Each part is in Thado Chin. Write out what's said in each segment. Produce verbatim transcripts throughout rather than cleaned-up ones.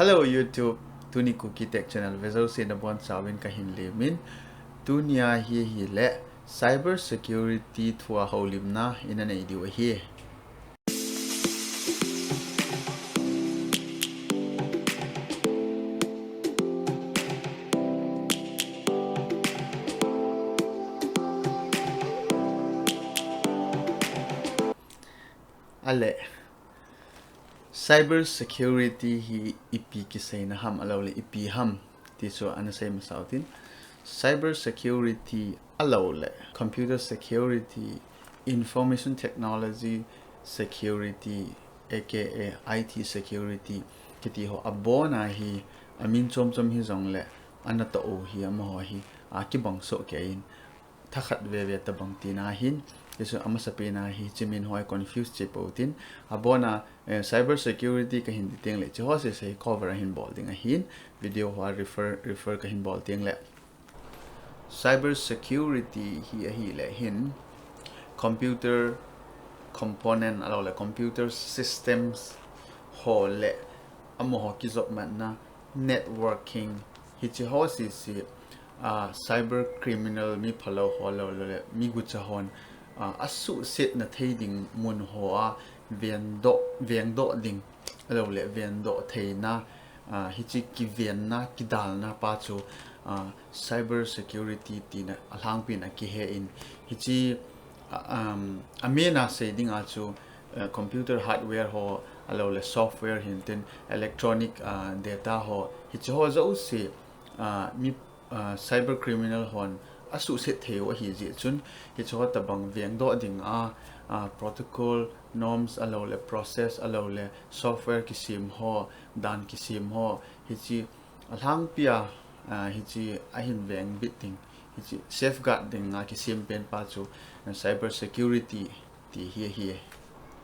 Hello YouTube, tuni Kuki Tech Channel vejouse nabonchauvin kahin lemin. Tunia hi hile cyber security thua houlimna ina nei diu ahi. Ale, cyber security hi ipi kiseina ham, alouleh ipi ham ti chu ana sei masa utin. Cyber security alouleh computer security, information technology security, A K A I T security kiti ho abona hi amin chom chom hijongleh ana toh u hi amaho hi akibang soh kei in. Thakhat veve tabang tina hin, hichu amasapen a hi hiche min ho i confuse cheh pou tin, abona, eh, cyber security kahin ti tengleh hiche ho sese hi cover ahin bol ding ahin, video ho a refer, refer kahin bol tengleh. Cyber security hi ahileh hin computer component alouleh computer systems ho leh amaho kijopmatna, networking, hiche ho sese, ah, cyber criminal, mi phalou ho alouleh mi gucha hon, ah, asuhsetna thei ding mun ho a vengdoh, vengdoh ding alouleh vengdoh theina, ah, hiche kivenna, kidalna pa chu, ah, cyber security tina alhangpin akihe in, hiche, ah, um, amin a sei dinga chu, eh, computer hardware ho alouleh software hintin, electronic, ah, data ho, hiche ho jouse, ah, mi, ah, cyber criminal hon asuhset thei u ahi jeh chun, hiche ho tabang vengdoh dinga, ah, protocol, norms alouleh process alouleh software kisem ho, dan kisem ho, hiche alhangpia, ah, hiche ahin vengbit ding, hiche safeguard dinga kisem pen pa chu, ah, cyber security ti hi ahi.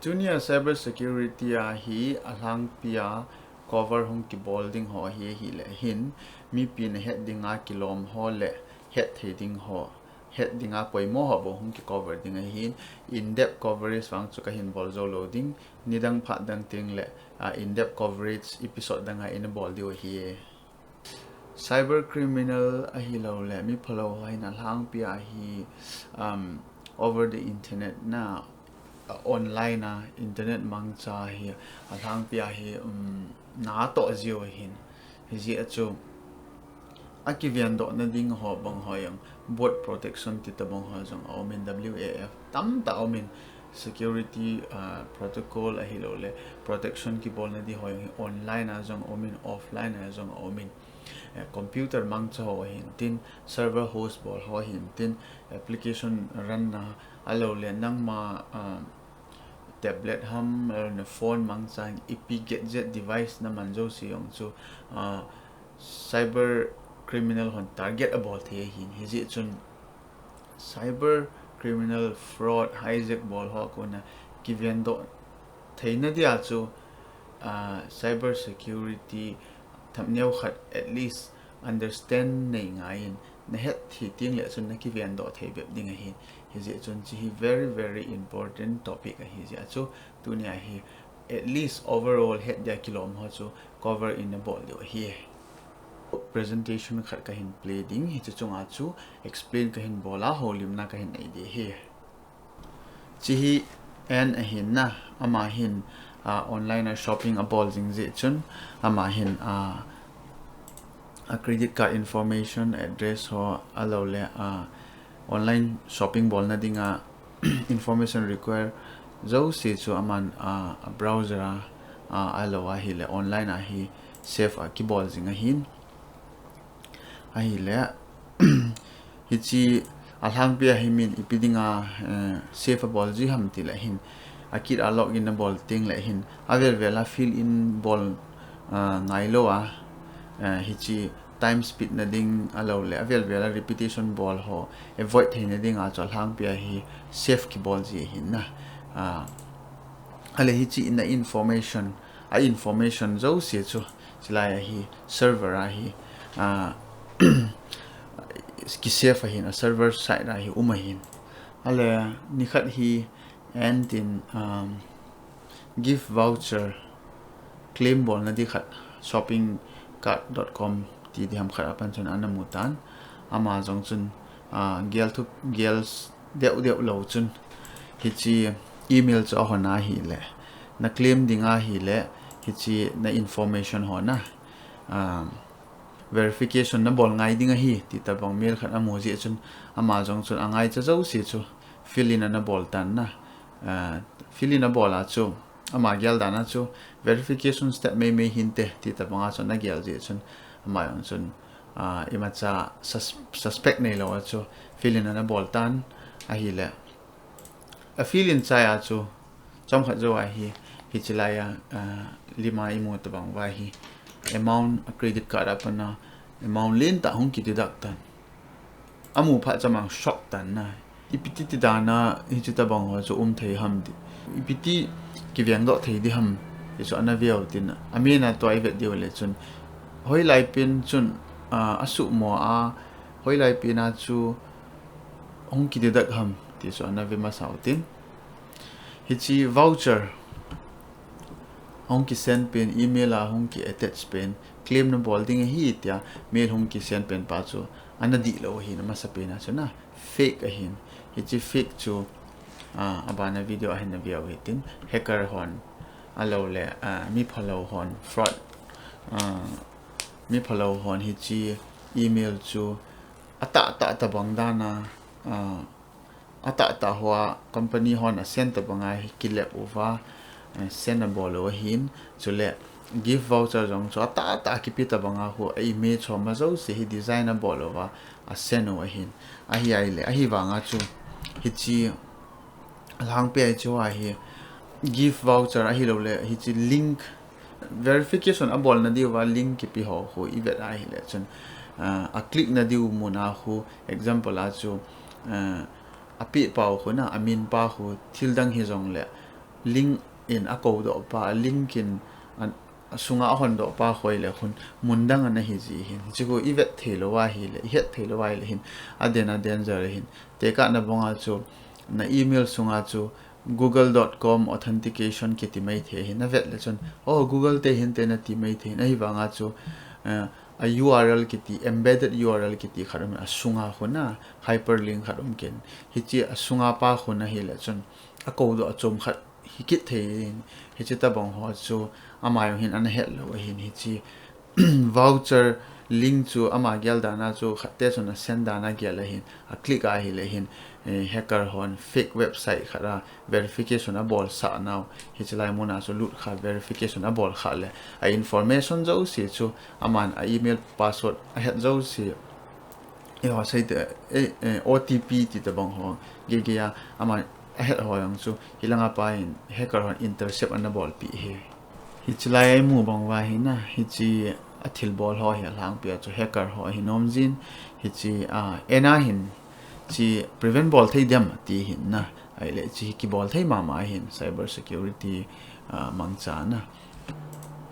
Tunia cyber security a hi alhangpia cover hung kibol ding ho hi ahileh hin, mipin ahet dinga kilom ho leh het thei ding ho, het dinga poimo ho bou hung kicover ding ahin, in-depth coverage vang chu kahin bol jou lou ding, nidang phat dang tengleh, ah, in-depth coverage episode danga ina bol diu ahi. Cyber criminal ahilouleh mi phalou ho hin alhangpia hi, um, over the internet na, uh, online a internet mangcha hi alhangpia hi, um, natoh jiu ahin. Hijeh a chu akivendohna ding ho bang ho jong, bot protection ti tabang ho jong aumin, W A F tamtah aumin, security, ah, protocol ahilouleh protection kibolna ding ho jong hi online a jong aumin, offline a jong aumin. Eh, computer mangcha ho hintin, server host bol ho hintin, application run na alouleh nangma, ah, tablet ham, alouleh phone mangcha, ipi gadget device naman jouse jong chu, ah, cyber criminal hon target abol thei ahin, hijeh chun cyber criminal fraud, hijack bol ho a kona kivendoh theina dia chu, ah, cyber security themkhat at least understand nei ngaiyin, nahet thei tengleh chun nakivendoh thei bep ding ahin, hijeh chun hiche hi very, very important topic ahi jeh a chu, tunia hi at least overall het dia kilom ho chu cover ina bol diu ahi. Presentation khat kahin play ding, hiche chunga chu explain kahin bol a, houlimna kahin nei ding ahi. Hiche hi Ann ahin na, ama hin, ah, online a shopping abol jing jeh chun, ama hin, ah, a credit card information, address ho, alouleh, ah, online shopping bolna dinga information require jouse chu aman, ah, a browser a, ah, alou ahileh online a hi save a kibol jing ahin. Ahileh, hiche alhangpia hi min ipi dinga, eh, save abol ji ham tileh hin, akit a login abol tengleh hin, avel vel a fill in bol, ah, ngailou a, eh, hiche time speed na ding alouleh avel vel a repetition bol ho avoid theina dinga chu alhangpia hi save kibol ji ahin na. Ah, ale hiche na information, a information jouse chu, chulai a hi server a hi, ah, kisave ahin, a server side a hi um ahin. Ale nikhat hi Ann tin, um, gift voucher claim bolna ding khat shopping cart dot com ti di ham khat apan chun ana mu tan. Ama jong chun, ah, gel thup, gel deuh deuh lou chun hiche email chu ahon ahile, na claim ding ahile, hiche na information ho na, ah, verification na bol ngai ding ahi, ti tabang mail khat amu jeh chun, ama jong chun angaicha jouse chu fill in ana bol tan na, ah, fill in abol a chu, ama gel dan a chu verification step mei mei hinte, ti tabang a chun ana gel jeh chun, ama jong chun, ah, imacha sus-, suspect neilou a chu fill in ana bol tan ahile. A fill in chai a chu, chomkhat jou a hi, hiche lai a, ah, lim a imu tabang uva hi, amount a credit card apat na, amount lentah hung ki deduct tan. Amu phat chun ama shock tan na. Ipi ti ti dan a hiche tabang ho chu um thei ham ti. Ipi ti kiveng doh thei di ham ti chu ana veu tin. Amin a tua ivet diu le chun, hoilai pen chun, ah, asuhmo a, hoilai pen a chu hung ki deduct ham ti chu ana ve masa u tin. Hiche voucher hung ki send pen, email a hung ki attach pen, claim na bol ding ahi tia mail hung ki send pen pa chu ana dihlou ahin, amasa pen a chu na fake ahin. Hiche fake chu, ah, abana video a hin na veu hitin, hacker hon, alou le, ah, mi phalou hon, fraud, ah, mi phalou hon hiche email chu atahtah tabang dan a, ah, atahtah hoa company hon a send tabang a hi kilep uva, eh, send abol u ahin, chule gift voucher jong chu atahtah kipe tabang a khu a image ho ma jouse hi design abol uva a send u ahin. Ahi ahile, ahivang a chu hiche alhangpi a hiche hoa hi gift voucher ahilou le hiche link verification abol na diu va link kipe ho khu ivet ahile chun, ah, a click na diu mun a khu, example a chu, ah, ape pa u khu na, amin pa khu thil dang hijong le, link in akou doh pa, link in a, asunga ahon doh pa khu ahile khun mun dang ana hi ji hin. Hiche khu ivet thei lou ahile, ihet thei lou ahile hin, aden a danger ahin. Tekah na bang a chu, na email sunga chu, google dot com authentication kiti mai thei hin, na vet le chun, oh, Google te hinte nati mai thei hin, ahivang a chu, eh, a U R L kiti, embedded U R L kiti khat um, asunga khu na, hyperlink khat um kin. Hiche asunga pa khu na hile chun, akou doh a chom khat hi kit thei hin, hiche tabang ho chu, ama jong hin ana het lou ahin hiche, voucher link chu ama gel dan a chu khat te chun a send dan a gel ahin, a click ahile hin, eh, hacker hon fake website khat a verification abol sah nau, hiche lai mun a chu lut kha verification abol kha le a information jouse chu aman a email password ahet jouse, eh, ho sei te, eh, eh, O T P ti tabang ho, gei gei a, ama ahet ho jong chu, hilang a pa hin hacker hon intercept ana bolpi hi. Hiche lai a imu bang uva hi na, hiche a thilbol ho hi alhangpi a chu hacker ho ahin um jin, hiche, ah, en a hin, hiche prevent bol thei dem ti hin na, ahile hiche hi kibol thei mama hin cyber security, ah, mangcha na.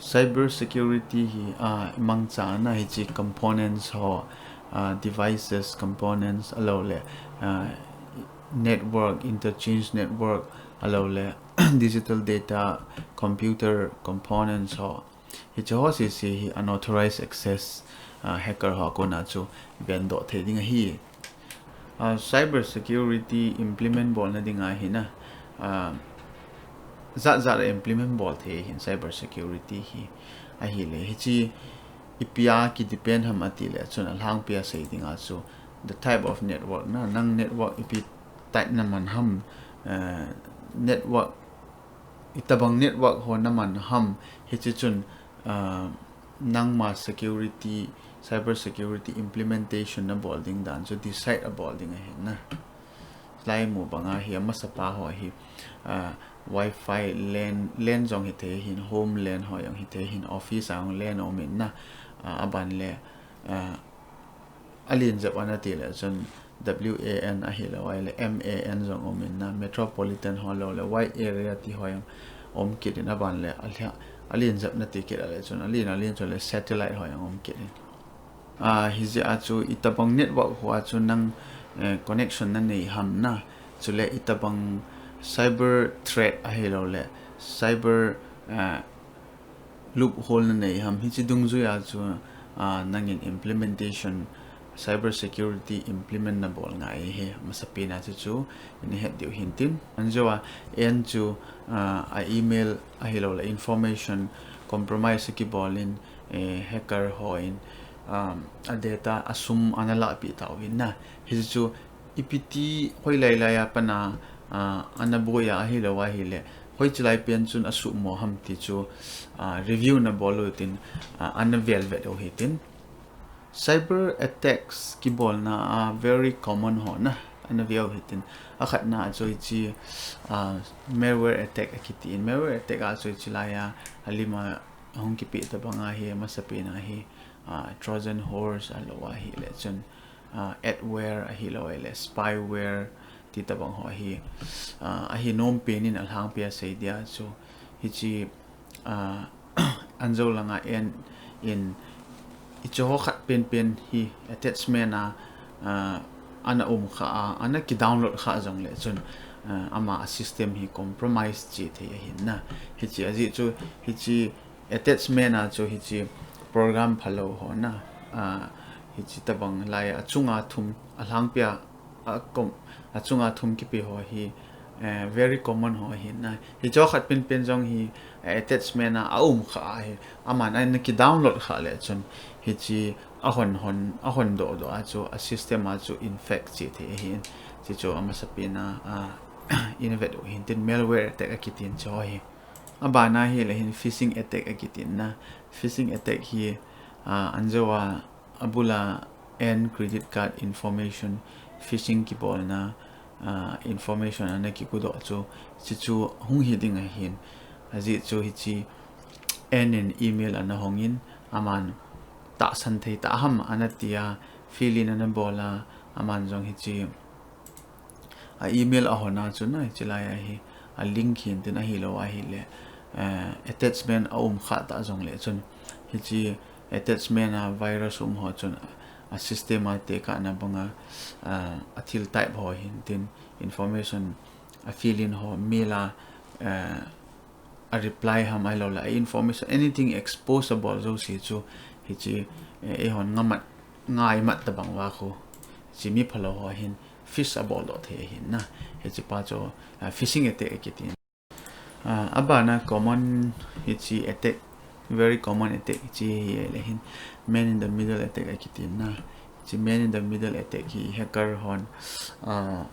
Cyber security hi, ah, mangcha na hiche components ho, ah, devices components alou le, ah, network, interchange network alou le, digital data, computer components ho. Hiche ho sese hi unauthorized access, ah, hacker ho a kona chu ven doh thei ding ahi. Ah, cyber security implement bolna dinga hi na, ah, jat jat a implement bol thei hin cyber security hi ahile. Hiche ipi a ki depend ham ati le chun alhangpi a sei dinga chu the type of network na, nang network ipi type na man ham, eh, network, itabang network ho na man ham, hiche chun, ah, nangma security, cyber security implementation na bol ding dan chu decide abol ding ahi na. Lai mu banga hi amasa pa ho hi, ah, Wi-Fi LAN, LAN jong hithei hin, home LAN ho jong hithei hin, office a jong LAN um in na, ah, aban le, ah, alen jep ana ti le chun W A N ahilou ahile M A N jong um in na, metropolitan ho lou le wide area ti ho jong um kit in aban le, alia, alen jep na ti kit a le chun, alen, alen chun le satellite ho jong um kit in. Ah, hijeh a chu itabang network ho a chu nang, eh, connection na nei ham na, chule itabang cyber threat ahilou le, cyber, eh, loophole na nei ham, hiche dungjuia chu, ah, nangin implementation, cyber security implement na bol ngai hi, masapen a chu chu, ina het diu hintin. Anjoua, en chu, ah, a email ahilouleh information compromise kibol in, eh, hacker hon, um, a data, a sum ana lahpeh tauvin na. Hiche chu, ipi ti hoilai lai a pat a, ah, ana boi a ahilou ahileh, hoiche lai pen chun asuhmo ham ti chu, ah, review na bol u hitin, ah, ana vel vet u hitin. Cyber attacks kibolna a very common ho na, ana ve u hitin. Akhatna chu hiche, ah, malware attack akitin. Malware attack a chu hiche lai a, alim a hung kipeh tabang a hi, masapen a hi, ah, Trojan horse ahilouleh chun, ah, adware ahilouleh spyware ti tabang ho hi, ah, ahi nom pen in alhangpi a sei dia chu hiche, ah, anjou langa en in hiche ho khat pen pen hi attachment a, ah, ana um kha a, ana kidownload kha jongleh chun, ah, ama a system hi compromise che thei ahin na. Hiche ajeh chu hiche attachment a chu hiche program phalou ho na, ah, hiche tabang lai a chunga thum alhangpi a, a kom, achunga thum kipe ho hi, eh, very common ho ahin na. Hiche ho khat pen pen jong hi, eh, attachment a, aum kha ahi. Aman ana kidownload kha leh chun hiche ahon hon, ahon doh doh a chu a system a chu infect che thei ahin. Hiche chu amasapen a, ah, ina vet u hintin malware attack akitin chu hi. Abana hileh hin phishing attack akitin na. Phishing attack hi, ah, anjoua abula en credit card information phishing kibolna, ah, information ana kikudoh chu, hiche chu hung hi ding ahin. Ajeh chu hiche en in email ana hongin, aman tahsan thei tah ham ana tia, fill in ana bol a, aman jong hiche a email ahon a chun na, hiche lai a hi, a link hintin ahilou ahileh, eh, attachment aum kha ta jongleh chun, hiche attachment a virus um ho chun a system a tekahna banga, ah, a thil type ho hintin information a fill in ho, mail a, eh, a reply ham ahilouleh a information, anything expose abol jouse chu hiche, eh, eihon ngamat, ngaimat tabang uva khu, hiche mi phalou ho hin phish abol doh thei ahin na. Hiche pa chu, ah, phishing attack akitin. Ah, abana common hiche attack, very common attack hiche hileh hin man in the middle attack akitin na. Hiche man in the middle attack hi hacker hon, ah,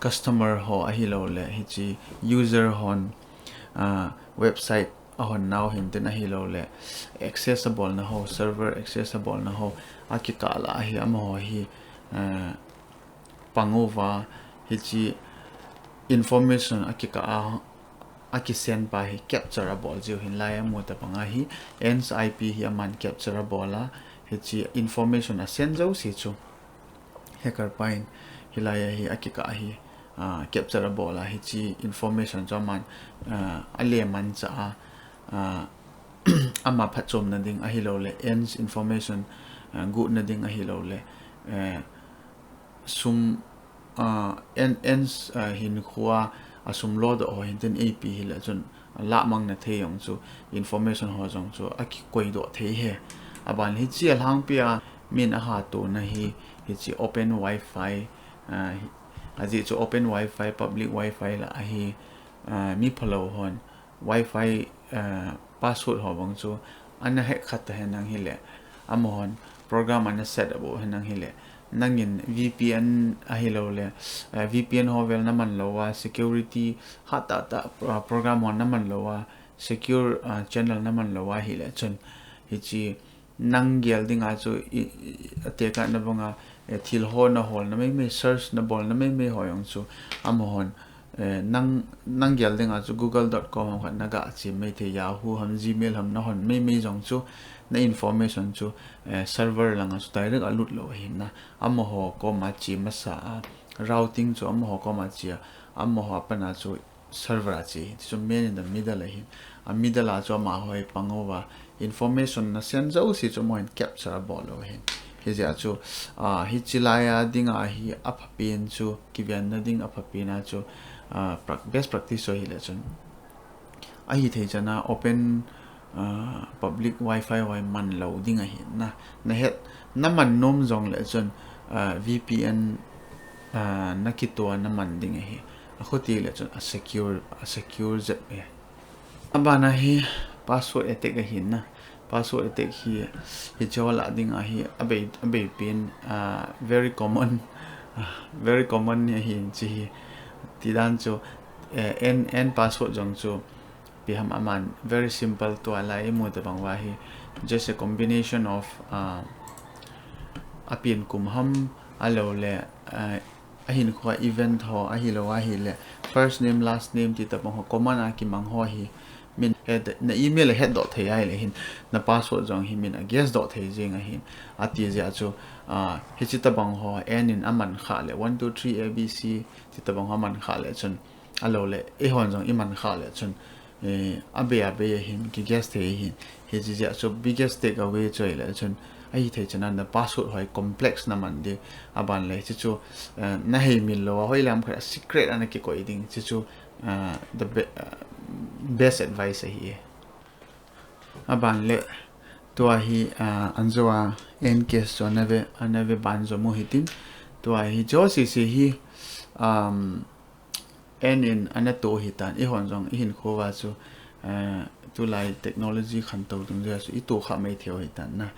customer ho ahilouleh hiche user hon, ah, website ahon nau hintin ahilouleh access abolna ho, server access abolna ho akikah lah a hi amaho hi, ah, pang uva hiche information akikah a, akisend pa hi capture abol jiu hin lai a mu tabang a hi, ens I P hi aman capture abol a, hiche information asend jouse chu hacker pa in hilai a hi akikah hi, ah, capture abol a, hiche information chu aman, ah, alemancha a, ah, ama phatchomna ding ahilouleh, ens information, ah, guhna ding ahilouleh, eh, sum, ah, en, ens, ah, hinkhoa, a sum lodoh ho hintin eipi hileh chun, ah, lahmang na thei jong chu, information ho jong chu akikoi doh thei hi. Aban hiche alhangpi a min ahatona hi, hiche open wifi, ah, hi, ajeh chu open wifi, public wifi lah a hi, ah, mi phalou hon wifi, ah, password ho bang chu ana hack kha ta henlang hileh, amahon program ana set abol henlang hileh, nangin V P N ahilouleh, ah, V P N ho vel naman lou a, security hatah tah, ah, program ho naman lou a, secure, ah, channel naman lou a hileh chun, hiche nang gel dinga chu i, i, atekahna banga, eh, thil ho naholna maimai, search nabolna maimai ho jong chu amahon, eh, nang, nang gel dinga chu google dot com ham khat naga chem mai thei, Yahoo ham, Gmail ham nahon maimai jong chu na information chu, eh, server langa chu direct alut lou ahin na, amaho koma che masa a, routing chu amaho koma che a, amaho a pat a chu server a che, hiche chu man in the middle ahin. A middle a chu amaho hi pang uva, information nasend jouse chu amaho hin capture abol u ahin. Hijeh a chu, ah, hiche lai a dinga hi aphapen chu, kivenna ding aphapen a chu, ah, prac-, best practice chu hileh chun, ahithei chan a open, ah, public wifi hoi man lou ding ahi na. Na het, na man nom jong le chun, ah, V P N, ah, na kitoh a na man ding ahi. A khuti le chun a secure, a secure jep e. Abana hi password attack ahi na. Password attack hi, hiche ho lah ding ahi, abei, abei pen, ah, very common, ah, very common ni ahi chi hi. Ti dan chu, eh, en, en password jong chu, ipi ham aman, very simple tua lai imu tabang uva hi, just a combination of, ah, apen kum ham, alou le, ah, ahin kho event ho, ahilou ahile, first name, last name, ti tabang ho, common a kimang ho hi, min, eh, na email a het doh thei ahile hin, na password jong hi min a guess doh thei jing ahin, ati jeh a chu, ah, hichi tabang ho, en in aman kha le, one, two, three, A B C, ti tabang ho aman kha le chun, alou le, eihon jong iman kha le chun, eh, abei abei ahin, ki guess thei ahin. Hichi jeh a chu biggest take away chu ahile chun, ahi thei chun na password hoi complex na man ding, aban le, hichi chu, eh, na hei mil lou a, hoi lam khat a secret ana kikoi ding, hichi chu, eh, the be-, eh, best advice ahi e. Aban le, tua hi, eh, anjo a, en case chu ana ve, ana ve ban jo mu hitin, tua hi jo sese hi, um, en in ana toh hitan, eihon jong ihin kho uva chu, eh, tulai technology khantou tung jeh a chu itoh kha mai thei u hitan na.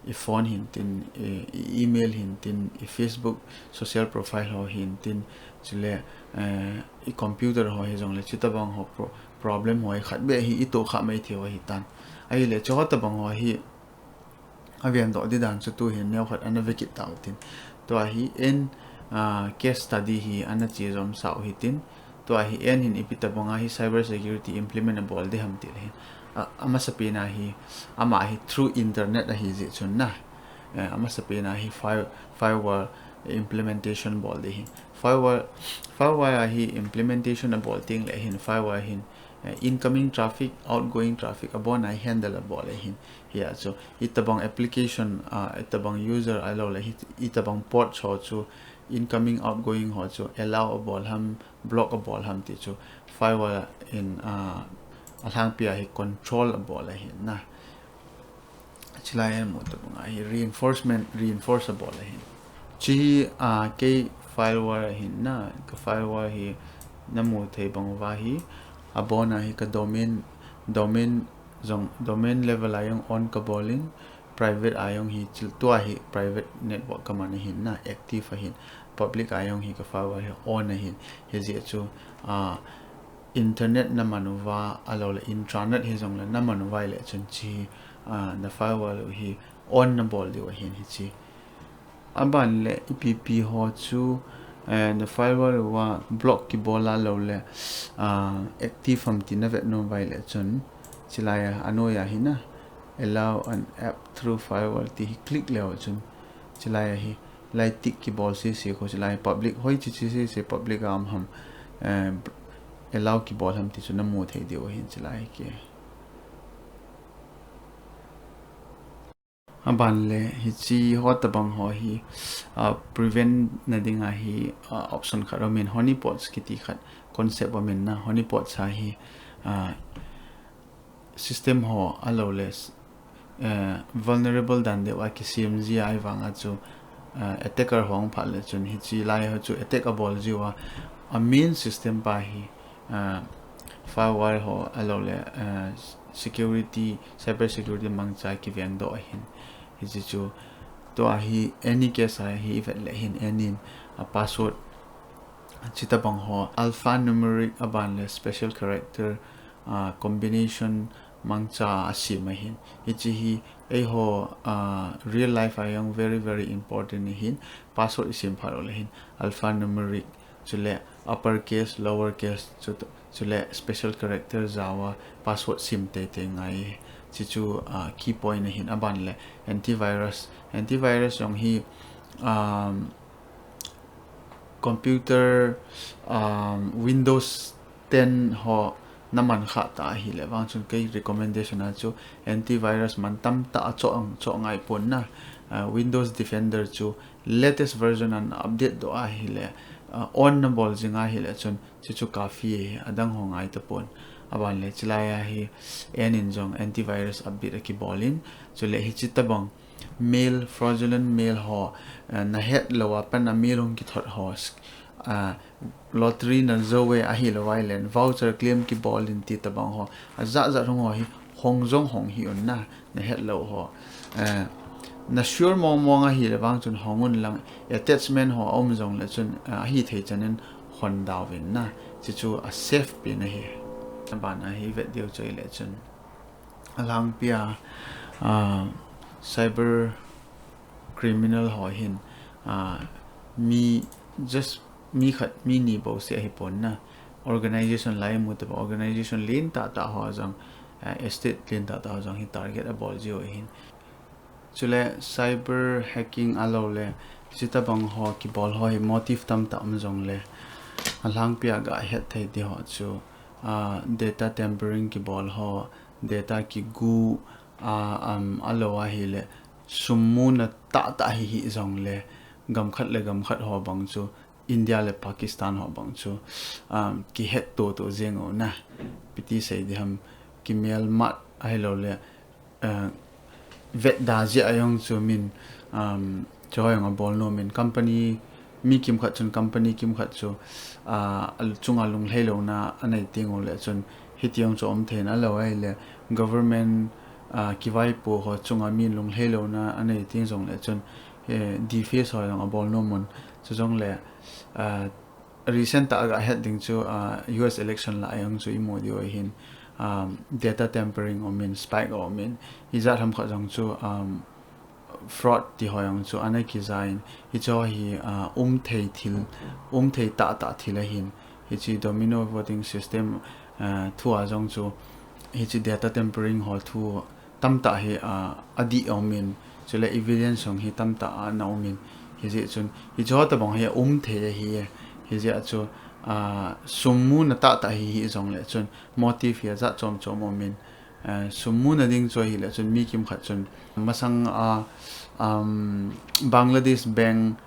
I phone hin tin, i, i email hin tin, i Facebook social profile ho hin tin, chule, eh, i computer ho hi jong le, chutabang ho pro-, problem ho hi khat beh hi itoh kha mai thei u hitan. Ahile, chutabang ho hi, aven doh di dan chu tu hin neo khat ana ve kit tau tin. Tua hi en, ah, case study hi ana che jom sau hitin. Tua hi en hin ipi tabang a hi cyber security implement abol di ham ti le hin. A, amasapen a hi, ama hi through internet ahi jeh chun na. Eh, amasapen a hi fire-, firewall implementation bol di hin. Firewall, firewall a hi implementation abol teng le hin firewall hin, eh, incoming traffic, outgoing traffic abon a handle abol le hin. Hia chu, itabang application, ah, itabang user alou le hi, itabang port ho chu, incoming, outgoing ho chu, allow abol ham, block abol ham ti chu, firewall in, ah, alhangpi a hi control abol ahi na. Chilai a mu tabang a hi reinforcement, reinforce abol ahi. Chi, ah, kei firewall ahi na, ka firewall hi na mu thei bang uva hi, abon a hi ka domain, domain jong, domain level a jong on ka bol in, private a jong hi, chil tua hi private network ka man ahi na, active ahin, public a jong hi ka firewall hi on ahin, hijeh chu, ah, internet na man uva, alou le intranet hi jong le na man uva le chun chi, ah, na firewall u hi on na bol diu ahin hichi. Aban le ipi ipi ho chu, eh, na firewall uva block kibol a lou le, ah, active ham ti na vet nom uva le chun. Chilai a, anoi a hi na, allow an app through firewall ti hi click leu chun. Chilai a hi, lai tick kibol sese kho chilai public, hoi chi chi sese public a um ham, eh, allow kibol ham ti chu na mu thei diu ahin chilai ke. Aban le, hichi ho tabang ho hi, ah, prevent na ding a hi, ah, option khat um in honeypots kiti khat concept um in na honeypots a hi, ah, system ho alou le, eh, vulnerable dan deuh a kisem ji a ahivang a chu, eh, attacker ho ahung phat le chun hichi lai ho chu attack abol ji uva, a main system pa hi, eh, firewall ho alou le, eh, security, cyber security mangcha kiveng doh ahin. Hichi chu, tua hi any case a hi i vet le hin en in, a password, chutabang ho, alphanumeric aban le special character, ah, combination mangcha a sem ahin. Hichi hi, eiho, ah, real life a jong very, very important ahin, password i sem phat le hin, alphanumeric, chule upper case, lower case, chu, chule special character jao a password sem teitei ngai. Chi chu, ah, key point ahin aban le antivirus. Antivirus jong hi, um, computer, um, Windows ten ho na man kha ta ahile vang chun kei recommendation a chu antivirus man tamtah a choh, choh ngai pon na, ah, Windows Defender chu latest version an update doh ahile, ah, on na bol jing ahile chun, chu chu kafi e, adang ho ngai tapon. Aban le chilai a hi N in jong antivirus update akibol in, chule hichi tabang mail, fraudulent mail ho, eh, nahet lou a pat a mail hung kithot ho, sk-, ah, lottery najo e ahilou a le voucher claim kibol in ti tabang ho, ajat jat hung ho hi hong jong hong hih un na, nahet lou ho. Eh, na sure mong mong ahile vang chun hong un lang, attachment ho aum jong le chun, eh, ahithei chan in hon da uvin na, chuchu a safe pen ahi. Aban a hi vet diu chu ahile chun, alangpi a, ah, cyber criminal ho hin, ah, mi just mi khat mi ni bou seh ahi pon na, organization lai mu tabang, organization lentah tah ho jong, ah, estate lentah tah ho jong hi target abol jiu ahin. Chule cyber hacking ahilou le, chutabang ho kibol ho hi motive tamtah um jong le, alangpi a ga het thei di ho chu, ah, data tampering kibol ho, data kigu, ah, um, ahilou ahile, sum muna tahtah hi hih jong le, gam khat le gam khat ho bang chu, India le Pakistan ho bang chu, um, kihet to to jeng u na. Piti sei di ham, kimelmat ahilou le, uh, vet da jia jong chu min, um, chu jong abol nom in company, mi kimkhat chun company kimkhat chu, uh, al-, chunga lunglhai louna anei teng u le chun hiti jong chu um thei in ahilou ahile government, uh, kivaipo ho chunga min lunglhai louna anei teng jong le chun, eh, defense ho jong abol nom un chu jong le, uh, recent tah a ga het ding chu, ah, U S election lah a jong chu imu diu ahin, um, data tampering um in, spike um in, hijat ham khat jong chu, um, fraud ti ho jong chu ana kija in, hichu hi, ah, um thei thil, um thei tahtah thil ahin, hichi domino voting system, ah, thu a jong chu, hichi data tampering ho thu tamtah hi, ah, adih um in, chule evidence jong hi tamtah ana um in, hijeh chun, hichu tabang hi um thei ahi e, hijeh a chu, ah, sum muna tahtah hi hih jong le chun, motive hi ajat chom chom um in, ah, sum muna ding chu ahile chun, mi kimkhat chun, masang a, um, Bangladesh bank,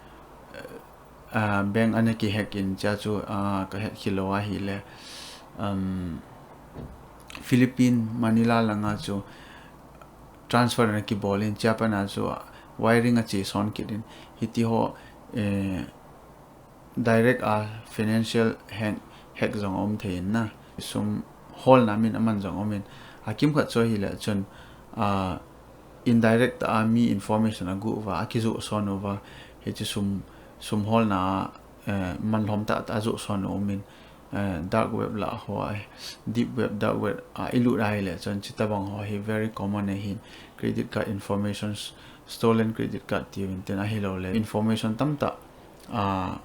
ah, bank ana kihack in, chea chu, ah, ka het khel lou ahile, um, Philippine, Manila langa chu transfer ana kibol in, chea pat a chu wiring ache son kit in, hiti ho, eh, direct a financial hack, hack jong um thei in na, sum holna min aman jong um in, akimkhat chu ahile chun, ah, indirect a mi information agu uva, akijoh son uva, hichi sum, sum holna, eh, man lhom tahtah ajoh son u um in, eh, dark web lah ho a, deep web, dark web a ilut ahile chun, chutabang ho hi very common ahin, credit card informations, stolen credit card ti uvin tin ahilou le, information tamtah, ah,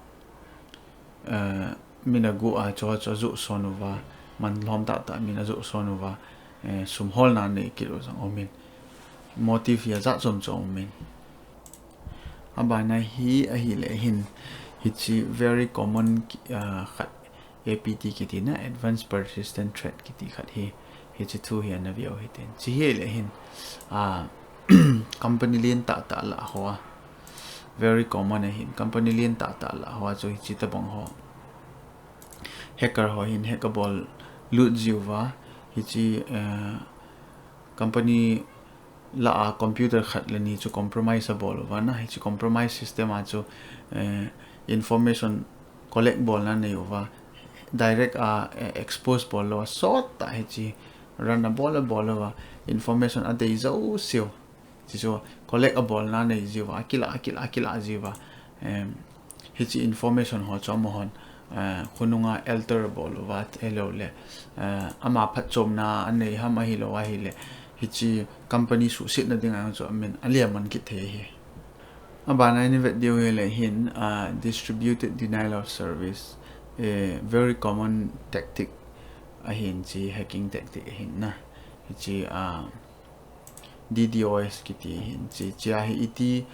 eh, min agu a chu, chu ajoh son uva, man lhom tahtah min ajoh son uva, eh, sum holna nei kit u jong um in, motive hi ajat chom chom um in. Aban a hi ahile hin, hichi very common, ah, khat A P T kiti na, Advanced Persistent Threat kiti khat hi, hichi thu hi ana veu hitin. Chi hi le hin, ah, company lentah tah lah ho a, very common ahin, company lentah tah lah ho a chu hichi tabang ho, hacker ho hin hack abol lut jiu va, hichi, eh, company lah a computer khat le ni chu compromise abol uva na, hichi compromise system a chu, eh, information collect bolna nei uva, direct a, eh, expose bol lou a, sot tah hichi run abol abol uva, information adei jouseu, hichu collect abolna nei jiu va, akilah, akilah, akilah jiu va, em, hichi information ho chu amahon, eh, khonunga alter abol uva, ahilou le, eh, ama phatchomna anei ham ahilou ahile, hichi company suhsetna dinga chu amin alia man kit thei ahi. Aban a i vet diu hi le hin, ah, distributed denial of service, eh, very common tactic ahin, chi hacking tactic ahin na. Hichi, ah, D DoS kiti hin chi, chia hi iti,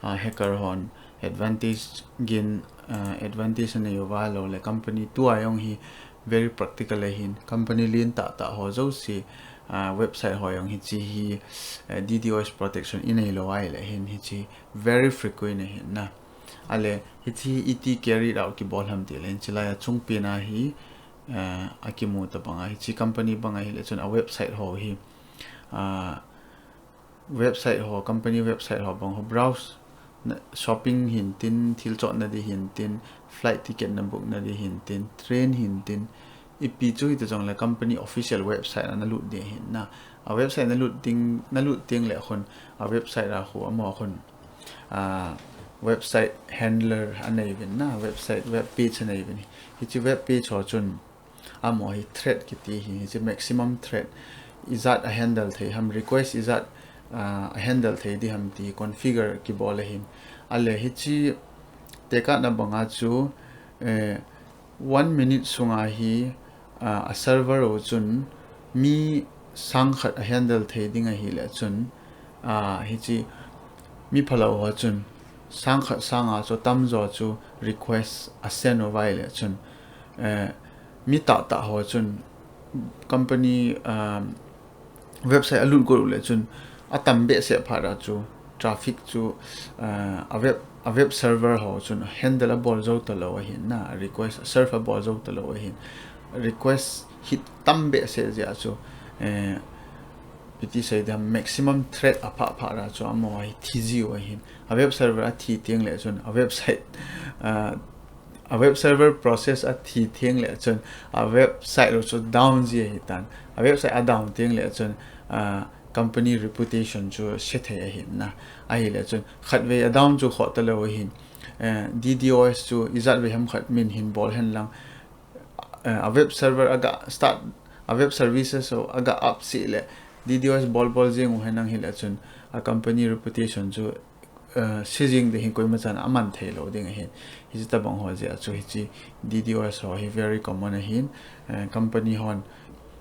ah, hacker hon advantage gain, ah, advantage anei uva, ahilou le company tua jong hi very practical ahin, company lentah tah ho jouse, ah, website ho jong hichi hi, eh, D DoS protection inei lou ahile hin hichi very frequent ahin na. Ahile hichi iti carried out kibol ham ti le hin, chilai a chungpen a hi, uh, akimu tabang a, hichi company bang ahile chun a website ho hi, uh, website ho, company website ho bang ho browse, na, shopping hintin, thil chotna di hintin, flight ticket na book na di hintin, train hintin, ipi chu hita jongle company official website a na lut di hin na. A website na lut ding, na lut ding le khun, a website a khu amaho khun, a, website handler anei uvin na, website, web page anei uvin. Hichi web page ho chun, amaho hi thread kiti hi, hichi maximum thread ijat a handle thei ham, request ijat, uh, a handle thei di ham ti configure kibol ahin. Ale hichi tekahna banga chu, eh, one minute sunga hi, uh, a server ho chun mi sang khat a handle thei ding ahile chun, uh, hichi mi phalou ho chun sang khat sanga chu tamjo chu request a send uva ahile chun, eh, mi tahtah ho chun company, um, website a lut got u le chun a tam behseh phat a chu traffic chu, uh, a web, a web server ho chun handle a bol jou talou ahin na, request serve a bol jou talou ahin, request hi tam behseh jeh a chu, eh, iti sei dam, maximum thread a phah phat a chu amaho hi thi jiu ahin, a web server a thi teng le chun a website, uh, a web server process a thi teng le chun a website lo chu down ji ahi tan. A website a down teng le chun, uh, company reputation chu se thei ahin na. Ahile chun khatvei a down chu khoh talou ahin, eh, D DoS chu ijat vei ham khat min hin bol hen lang, eh, a web server aga start, a web services ho aga up seh le D DoS bol bol jing u hen lang hile chun a company reputation chu, uh, se jing ding hin koima chan a man thei lou ding ahin. Hichi tabang ho jeh a chu hichi D DoS ho hi very common ahin, uh, company hon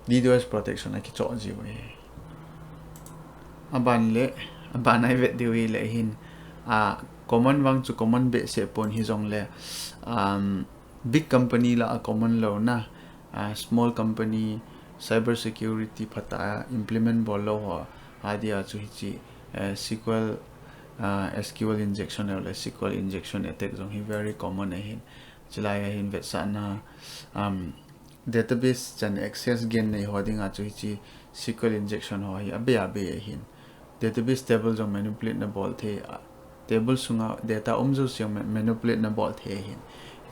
D DoS protection a kichoh jiu ahi. Aban le, aban a i vet diu hile hin, uh, common vang chu common behseh pon hijongle, um, big company lah a common lou na, uh, small company cyber security phatah a implement bol lou ho adia chu hichi, eh, S Q L, ah, S Q L injection le S Q L injection attack jong hi very common ahin. Chulai a hin vetsahna, um, database chan access gen nei ho dinga chu hichi S Q L injection ho hi abei abei ahin. Database table jong manipulate na bol thei, ah, table sunga data um jouse jong ma-, manipulate na bol thei ahin.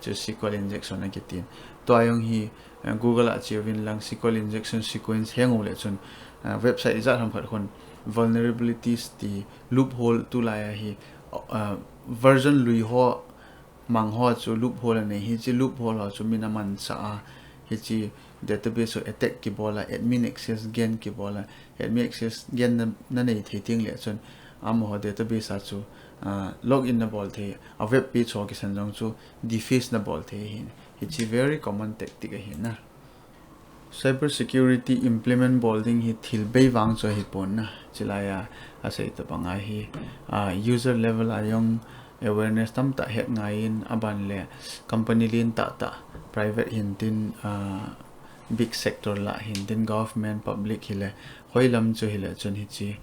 Chu S Q L injection akitin. Tua jong hi, eh, Google a che uvin lang S Q L injection sequence heng u le chun, eh, website ijat ham khat khun vulnerabilities ti loophole tulai a hi, eh, version lui ho mang ho chu loophole anei, hichi loophole ho chu min aman sah a, hichi database ho attack kibol a, admin access gain kibol a, admin access gain na, na nei thei teng le chun amaho database a chu, ah, login na bol thei, a web page ho kisan jong chu deface na bol thei ahin. Hichi very common tactic ahin na. Cyber security implement bol ding hi thil bei vang chu ahi pon na. Chulai a, asei tabang a hi, ah, user level a jong awareness tamtah het ngai in, aban le company lien tahtah, private hintin, ah, big sector lah hintin, government, public hile, hoilam chu hile chun hichi,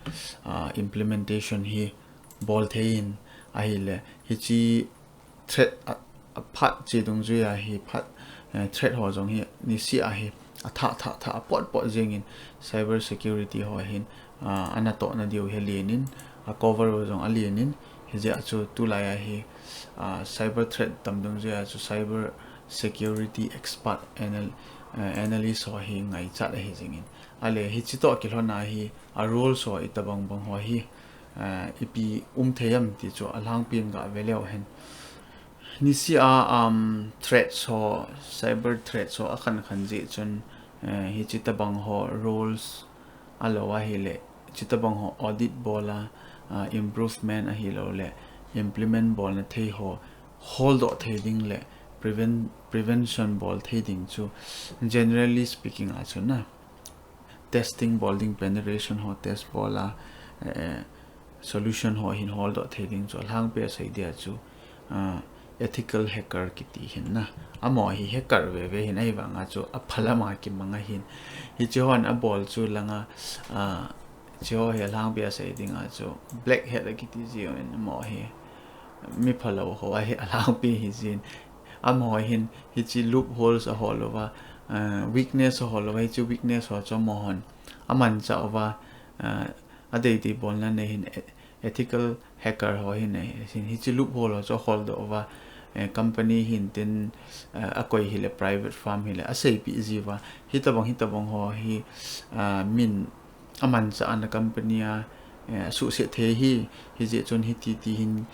ah, implementation hi bol thei in ahile, hichi threat a, a phat che dungjui a hi phat, eh, threat ho jong hi nisih a hi athah thah thah a pot pot jing in cyber security ho hin, ah, ana toh na diu hi alen in, a cover ho jong alen in, hijeh a chu tulai a hi, ah, cyber threat tam dungjui a chu cyber security expert anal-, eh, analyst ho hi ngaichat ahi jing in. Ale hichi toh kilhon a hi a rules ho itabang bang ho hi, ah, ipi um thei am ti chu alhangpi in ga ve leu hen. Nisih a, um, threats ho, cyber threats ho akhan khan jeh chun, eh, hichi tabang ho rules alou ahile, hichi tabang ho audit bol a, ah, improvement ahilou le, implement bol na thei ho, holdoh thei ding le, prevent, prevention bol thei ding chu, generally speaking a chu na. Testing bol ding, penetration ho test bol a, eh, solution ho hin holdoh thei ding chu alhangpi a sei dia chu, ah, ethical hacker kiti hin na. Amaho hi hacker veve hin ahivang a chu aphalam a kimang ahin. Hichi hon abol chu langa, ah, hichi ho hi alhangpi a sei ding a chu black hat akiti jiu in amaho hi mi phalou ho ahi alhangpi hi jin. Amaho hin hichi loopholes ahol uva, uh, weakness ho lou, hiche weakness ho chu amahon amanchah uva, uh, adei dei bolna nei hin, e-, ethical hacker ho hin nei hin, hiche loophole ho chu aholdoh uva, eh, company hin tin, uh, akoi hile private firm hile aseipeh jiuva, hitabang hitabang ho hi, uh, min amanchah ana company a, eh, asuhset thei hi, hijeh chun hiti ti hin,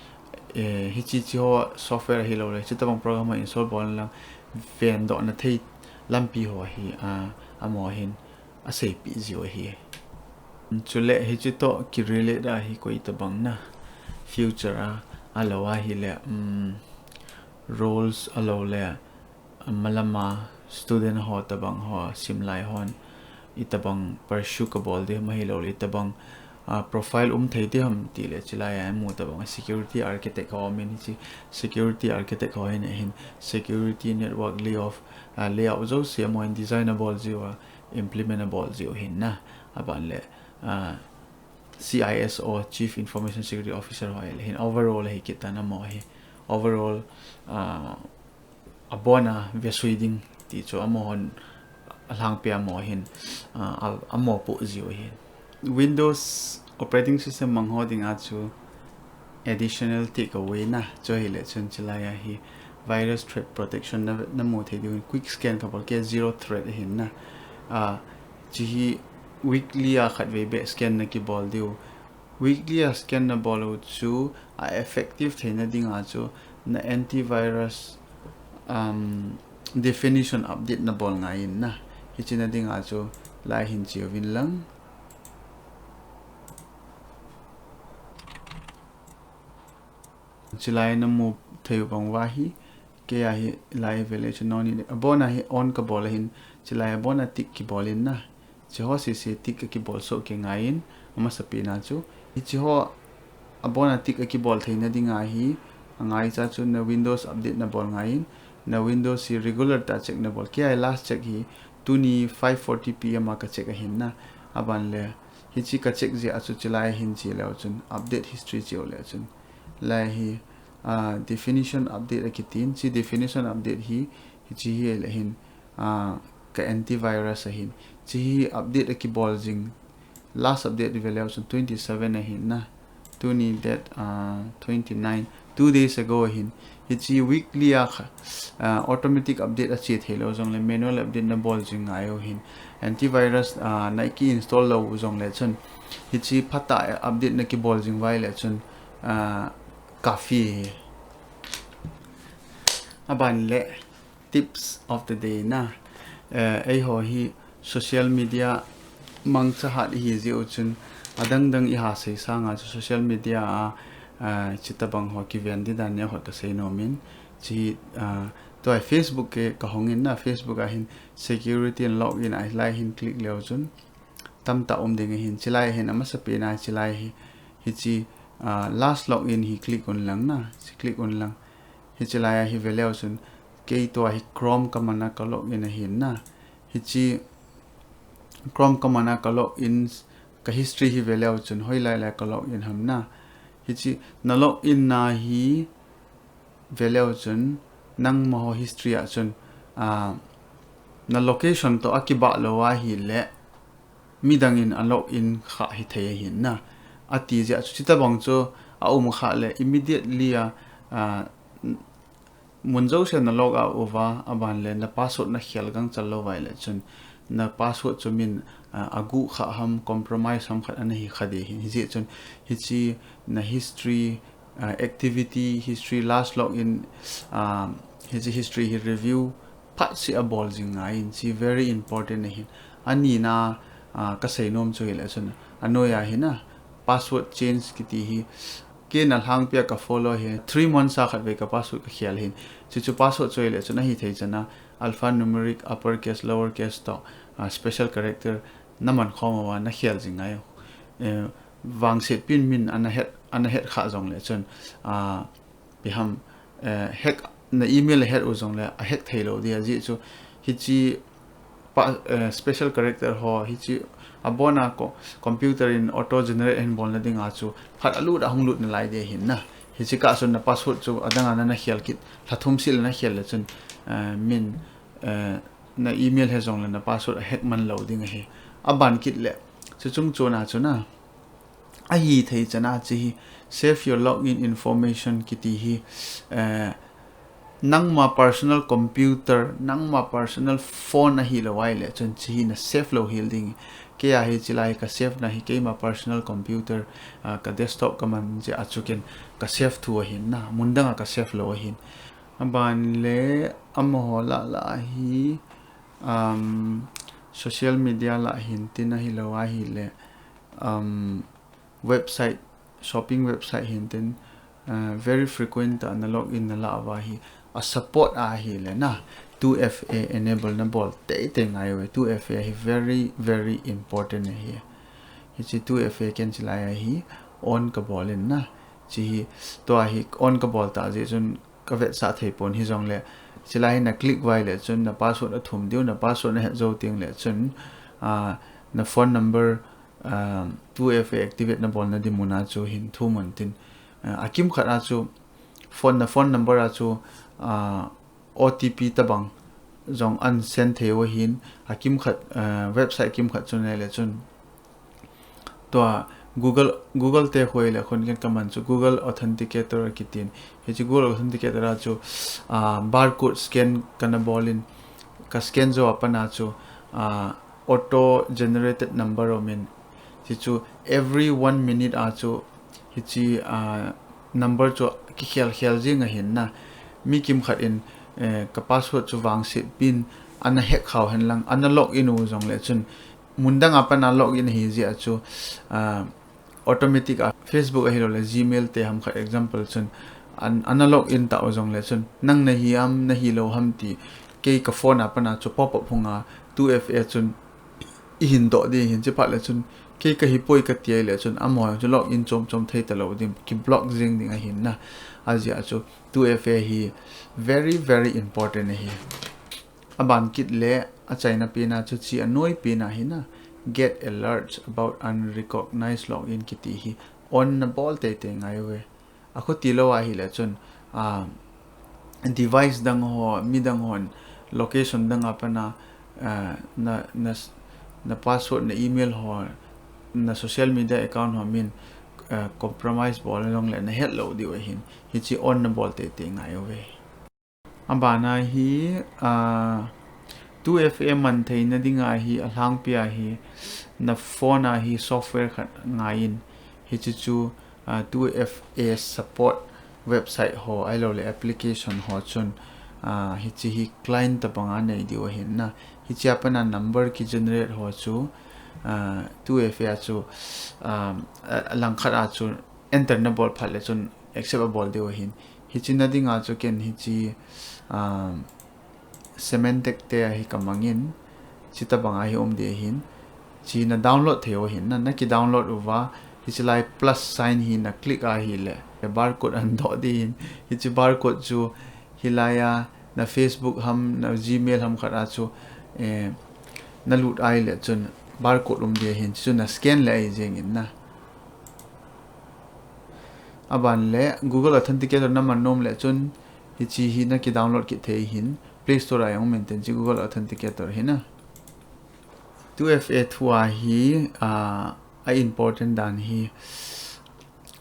eh, hiche che ho software ahilou le, chutabang program ho install bol lang vendohna thei lampi ho hi, ah, amaho hin aseipeh jiu ahi. Chule hiche toh ki relate a hi koi tabang na future a, alou ahile, um, roles alou le, malama student ho tabang ho, simlai hon, itabang pursue kabol ding ham ahilou le, itabang, ah, profile um thei ding ham tile, chulai a imu tabang security architect ho, min hiche security architect ho hin, hin security network layout, ah, layout jouse amaho hin design abol jiuva, implement abol jiu ahin na, aban le, ah, C I S O, Chief Information Security Officer ho le hin overall ahi kit tan amaho hi. Overall, ah, abona vesui ding ti chu amahon alhangpi amaho hin, ah, a, amaho poh jiu ahin. Windows operating system mang ho dinga chu additional takeaway na chu ahile chun chulai a hi virus threat protection na, namu thei diu hin quick scan kabol kei zero threat ahin na. Ah, hiche hi weekly a khatvei beh scan nakibol diu. Weekly a scan nabol u chu a effective theina dinga chu na antivirus, um, definition update nabol ngai in na. Hiche na dinga chu lai hin cheuvin lang. Chulai namu thei u bang uva hi, kei a hi lai evaluation no ni le. Abona hi on kabol ahin, chulai abona tick kibol in na. Hiche ho sese tick akibol soh kei ngai in, amasapen a chu. Hiche ho abona tick akibol theina dinga hi, angaicha chu na Windows update nabol ngai in, na Windows hi regular tah a check nabol. Kei a hi last check hi tuni five forty P M a ka check ahin na. Aban le, hiche ka check jeh a chu chulai hin che leu chun, update history cheu le chun. Lai hi, ah, definition update akitin, hiche definition update hi, hiche hi le hin, ah, ka antivirus ahin. Hiche hi update akibol jing, last update ve leu chun twenty seven ahin na. Tuni date, ah, twenty nine, two days ago ahin. Hiche weekly a kha, ah, automatic update ache thei lou jongle manual update nabol jing ngai u ahin. Antivirus, ah, na ki install lou u jongle chun, hiche phatah a update nakibol jing uva ahile chun, ah, kafi ahi. Aban le, tips of the day na. Eh, eiho hi social media mangcha hat ihi jeh u chun, adang dang iha sei sanga chu social media a, ah, chutabang ho kiven ding dan neo ho ka sei nom in. Hiche, ah, tua Facebook kei ka hong in na, Facebook a hin security and login a lai hin click leu chun tamtah um ding ahin, chulai hin amasapen a chulai hi, hiche, ah, last login hi click un lang na, hiche click un lang. Hiche lai a hi ve leu chun, kei tua hi Chrome ka man a ka login ahin na. Hiche Chrome ka man a ka login, ka history hi ve leu chun, hoilai lai ka login ham na. Hiche na login na hi ve leu chun, nangma ho history a chun, ah, na location toh akibah lou ahile, midang in a login kha hithei ahin na. Ati jeh a chu, chutabang chu aum kha le, immediately a, ah, mun jouse na log out uva, aban le na password na khel gangchal lou uva ahile chun, na password chu min, ah, aguh kha ham, compromise ham khat ana hi kha ding ahin. Hijeh chun, hiche na history, ah, activity history, last login, ah, hiche history hi review phat seh a bol jing ngai in, hiche very important ahin. Ani na, ah, ka sei nom chu hile chun, anoi a hin a password change kiti hi, kei na lhangpi a ka follow hi, three months a khatvei ka password ka khel ahin. Chuchu password chu hile chun ahithei chan a alphanumeric, uppercase, lowercase toh, ah, special character na man khom uva na khel jing ngai u. Eh, vangsetpi in min ana het, ana het kha jongle chun, ah, ipi ham, eh, hack, na email a het u jongle a hack thei lou ding ahi chu, hiche pa, eh, special character ho, hiche abon a co-, computer in auto generate ahin bolna ding a chu phat a lut a hung lut nalai ding ahin na. Hiche kah chun na password chu adang a na, na khel kit, lha thum seh le na khel le chun, eh, min, eh, na email he jong le na password a hack man lou ding ahi. A ban kit le, chu chung chuna chuna, a hi thei chana chi hi, save your login information kiti hi, eh, nangma personal computer, nangma personal phone ahi lou ai le chun chi hi na save lou hel ding. Kei a hi chi lai ka save na hi keima personal computer, ah, ka desktop ka man chi a chu ken ka save thu ahin na, mun dang a ka save lou ahin. A ban le amaho lah lah hi, um, social media lah hin tin ahi lou ahi le, um, website, shopping website hin tin, uh, very frequent a na login na lah uva hi, a support ahi le na, two F A enable na bol tei tei ngai uve, two F A hi very, very important ahi. Hichi two F A ken chi lai ahi, on ka bol in na, chi hi, tua hi on ka bol ta jeh chun ka vetsah thei pon hi jong le, chi lai hi na click uva le chun na password a thum diu, na password na het jou ting le chun, ah, na phone number, ah, two F A activate na bol na di mun a chu hin thum un tin, ah, a kimkhat a chu, phone na phone number a chu, ah, O T P tabang jong an send thei u ahin, a kimkhat, ah, website kimkhat chu nei le chun, tua Google, Google te hoi le khun ken ka man chu Google Authenticator kitin. Hichi Google Authenticator a chu, ah, barcode scan ka na bol in, ka scan jou a pat a chu, ah, auto generated number um in. Chi chu every one minute a chu hichi, ah, number chu kikhel khel jing ahin na. Mi kimkhat in, eh, ka password chu vangset pin ana hack khau hen lang, ana login u jong le chun, mun dang a pat a login ahi jeh a chu, ah, automatic a Facebook ahi lou le Gmail te ham khat example chun, an, ana login ta u jong le chun, nang na hi am, na hi lou ham ti, kei ka phone a pat a chu pop up hung a, two F A chun i hin doh ding hin chi phat le chun, kei ka hi poi ka ti ai le chun, amaho chu login chom chom thei ta lou ding, ki block jing ding ahin na, a jeh a chu, two F A hi very, very important ahi. A ban kit le a chaina pen a chu chi a noi pen a hi na, get alerts about unrecognized login kiti hi on na bol tei tei ngai uve. A khuti lou ahi le chun, ah, device dang ho, mi dang hon location dang a pat a, ah, na, na, na password, na email ho, na social media account ho min, ah, compromise bol jong le na het lou diu ahin. Hichi on na bol tei tei ngai uve. A ban a hi, ah, two F A man theina ding a hi, a lhangpi a hi, na phone a hi software khat ngai in, hichi chu, ah, two F A support website ho, ahilou le application ho chun, ah, hichi hi client tabang a nei diu ahin na. Hichi a pat a number ki generate ho chu, ah, two F A a chu, ah, a, a langkhat a chu enter na bol phat le chun accept a bol diu ahin. Hichi na ding a chu ken hichi, um, Symantec te a hi ka mang in, chi tabang a hi um ding ahin. Chi na download thei u ahin na, na ki download uva, hichi lai plus sign hi na click ahi le, barcode an doh ding ahin. Hichi barcode chu hi lai a, na Facebook ham, na Gmail ham khat a chu, eh, na lut ai le chun barcode um ding ahin, chu na scan le ahi jeng in na. A ban le Google Authenticator na man nom le chun hichi hi na ki download kit thei ahin, Play Store a jong um in tin chi Google Authenticator hi na. Two F A thu a hi, ah, a important dan hi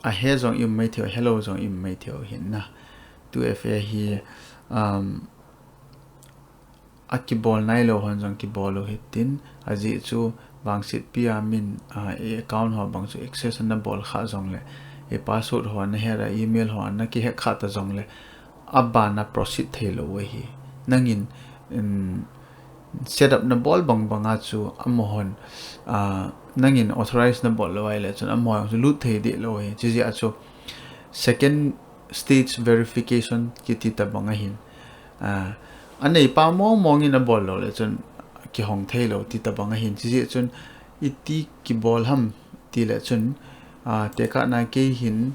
a he jong i um mai thei u, he lou jong i um mai thei u ahin na. Two F A hi, um, a kibol nai lou hon jong kibol u hitin, a jeh chu vangset pi a min, ah, i account ho bang chu access na bol kha jong le, i password ho na hack a, email ho na ki hack kha ta jong le, a ban a proceed thei lou u ahi. Nangin, um, setup na bol bang bang a chu amahon, ah, nangin authorize na bol lou ai le chun amahon chu lut thei deh lou u ahi. Chi jeh a chu second stage verification kiti tabang ahin. Ah, a neipa mong mong in a bol lou le chun kihong thei lou ti tabang ahin. Chi jeh chun iti kibol ham ti le chun, ah, tekah na kei hin,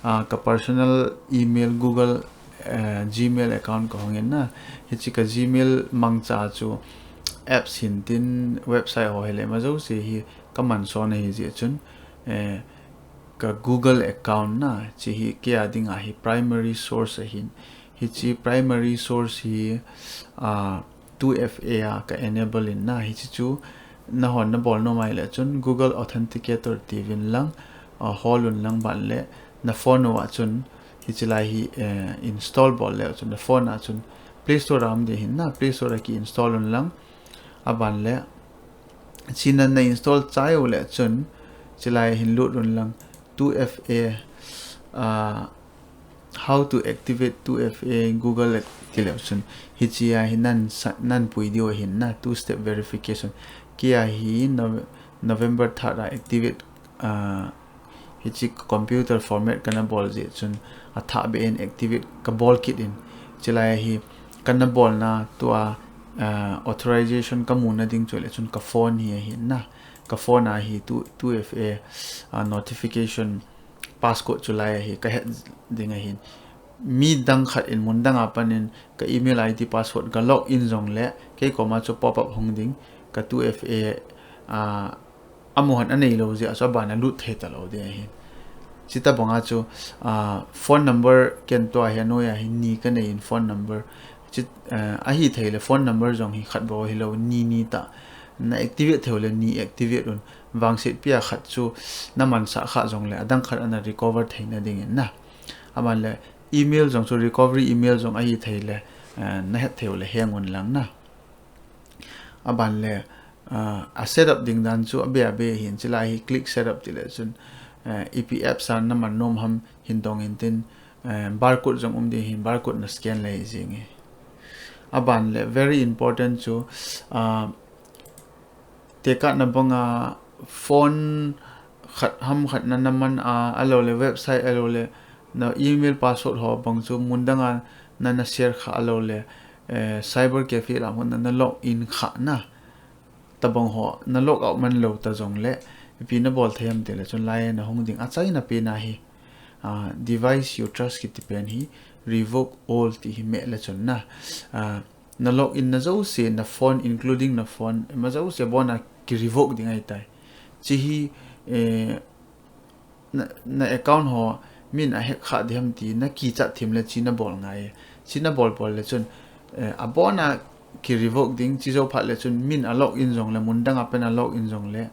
ah, ka personal email Google, eh, Gmail account ka hong in na. Hichi ka Gmail mangcha chu apps hin tin website ho hi le ma jouse hi ka man son ahi jeh chun, eh, ka Google account na, chi hi kei a ding a hi primary source ahin. Hichi primary source hi, ah, two F A a ka enable in na, hiche chu nahon nabol nom ahile chun Google Authenticator tiuvin lang, uh, hol un lang, aban le na phone uva chun hiche lai hi, eh, install bol le chun na phone a chun Play Store a um ding ahin na, Play Store a ki install un lang, aban le hiche na install chai u le chun hiche lai hin lut un lang, two F A, uh, how to activate two F A Google ti le chun hiche a hi nan sa-, nan pui diu ahin na, two step verification. Kei a hi Nov-, November third a activate, uh, hiche computer format kana bol jeh chun athah beh in activate ka bol kit in, hiche lai a hi kana bolna tua, uh, authorization ka muna ding chu le chun ka phone hi ahin na, ka phone a hi two, two F A, uh, notification passcode chu lai a hi ka het ding ahin. Mi dang khat in mun dang a pat in ka email I D password ka log in jong le kei koma chu pop up hung ding, ka two F A, uh, amu hon anei lou jeh a chu aban a lut thei talou ding ahin. Chuti bang a chu, ah, phone number ken tua hi anoi a hi ni ka nei in phone number. Chu, ah, ahi thei le phone number jong hi khat bou hilou, ni ni ta. Na activate thei u le ni activate un. Vangset pi a khat chu na mansah kha jong le adang khat ana recover thei na ding in na. Aban le email jong chu recovery email jong ahi thei le, ah, na het thei u le heng un lang na. Aban le, ah, a setup ding dan chu abe abe ahin, hiche lai hi click setup ti le chun, ah, ipi apps a na man nom ham hin dong in tin, ah, barcode jong um ding ahin, barcode na scan le jing e. Aban le very important chu, ah, tekah na bang a phone khat ham khat na na man a, ahilou le website, ahilou le na email password ho bang chu mun dang a na na share kha, ahilou le, eh, cyber cafe lam hon na na log in kha na. Tabang ho na log out man lou ta jong le, ipi na bol thei ham ti le chun lai a na hung ding, achaina pen a hi, ah, device you trust kiti pen hi revoke all ti hi meh le chun na, ah, na log in na jouse, na phone, including na phone, ima jouse abon a ki revoke ding ahi tai. Hiche hi, eh, na, na account ho min a hack kha ding ham ti na kichat thim le hiche na bol ngai e. Hiche na bol bol le chun, eh, abon a ki revoke ding, hiche jou phat le chun min a log in jong le, mun dang a pat a log in jong le,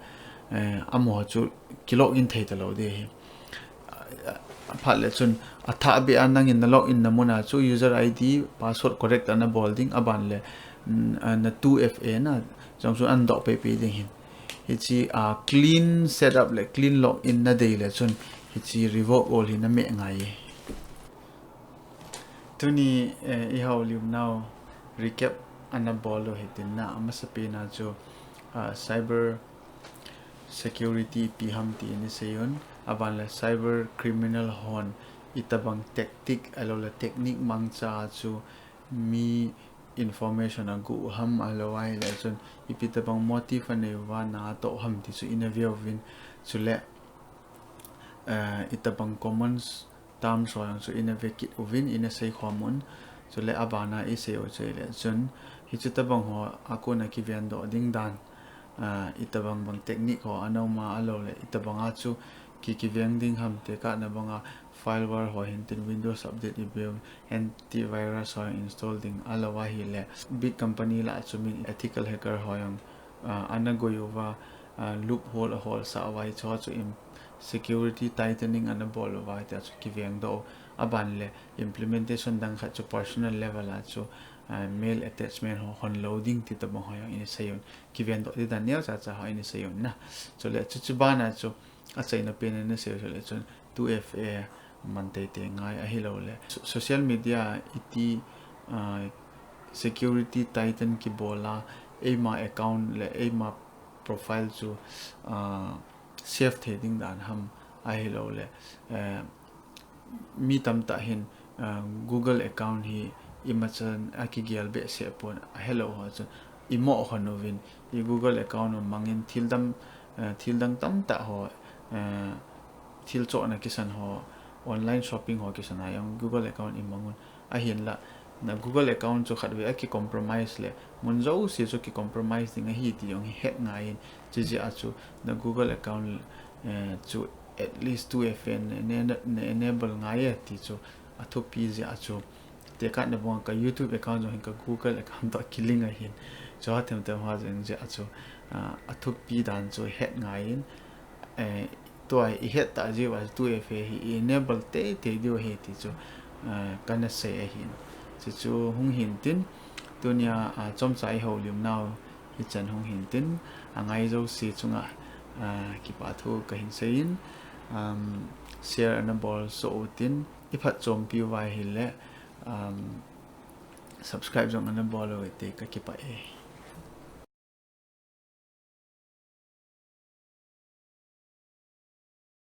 eh, amaho chu ki log in thei talou ding ahi. Aphat le chun athah beh a nangin na log in na mun a chu user I D password correct a na bol ding, aban le, mm, ah, na two F A na jong chu ana doh pei pei ding ahin. Hiche, ah, clean setup le clean log in na dei le chun hiche revoke all hi na meh ngai e. Tuni, eh, i houlim nau recap ana bol u hitin na, amasapen a chu, ah, cyber security ipi ham ti i sei un, aban le cyber criminal hon itabang tactic ahilou le technique mangcha a chu mi information aguh u ham, ahilou ahile chun ipi tabang motive anei uva na atoh u ham ti chu i na ve uvin, chule, eh, itabang common terms ho jong chu i na ve kit uvin, i na sei khom un. Chule aban a i sei u chu ahile chun, hiche tabang ho a kon a kiven doh ding dan, ah, itabang bang technique ho ana um a, ahilou le itabang a chu ki, kiveng ding ham, tekah na bang a firewall ho hin tin, Windows update i be u, antivirus ho install ding, ahilou ahile big company lah a chu min ethical hacker ho jong, ah, ana goi uva, ah, loophole a holsah uva, hiche ho chu im-, security tightening ana bol uva, hitia chu kiveng doh u. Aban le implementation dang khat chu personal level a chu, ah, mail attachment ho hon lou ding ti tabang ho jong i na sei un. Kiven doh ding dan neocha cha ho i na sei un na. Chule chuche ban a chu achaina pen a i na sei u chu le chun two F A man teitei ngai, ahilou le so-, social media iti, ah, security tighten kibol a, eima account le eima profile chu, ah, safe thei ding dan ham, ahilou le, eh, mi tamtah hin, ah, Google account hi imachan a kigel behseh pon, ahilou ho chun i mo hon uvin, i Google account u mangin thil dam, eh, thil dang tamtah ho, eh, thil chohna kisan ho, online shopping ho kisan a jong Google account i mang un. Ahinlah, na Google account chu khatvei a ki compromise le, mun jouse chu ki compromise ding ahi ti jong hi het ngai in, chuti jeh a chu na Google account, eh, chu at least two F A na, na, na enable ngai e ti chu athupi jeh a chu, Tekahna bang ka YouTube account jong hin ka Google account toh kilink ahin. Chu a themthem ho jeng jeh a chu, ah, athupi dan chu het ngai in, eh, tua i het tah jeh uva two F A hi i enable teitei diu ahi ti chu, ah, kana sei ahin. Chuchu hung hin tin, tunia, ah, chomcha i houlim nau hichan hung hin tin, angai jouse chunga, ah, kipa thu kahin sei in, um, share ana bol soh utin, i phatchompi uva ahile, um, subscribe jong ana bol uvin ti ka kipah e.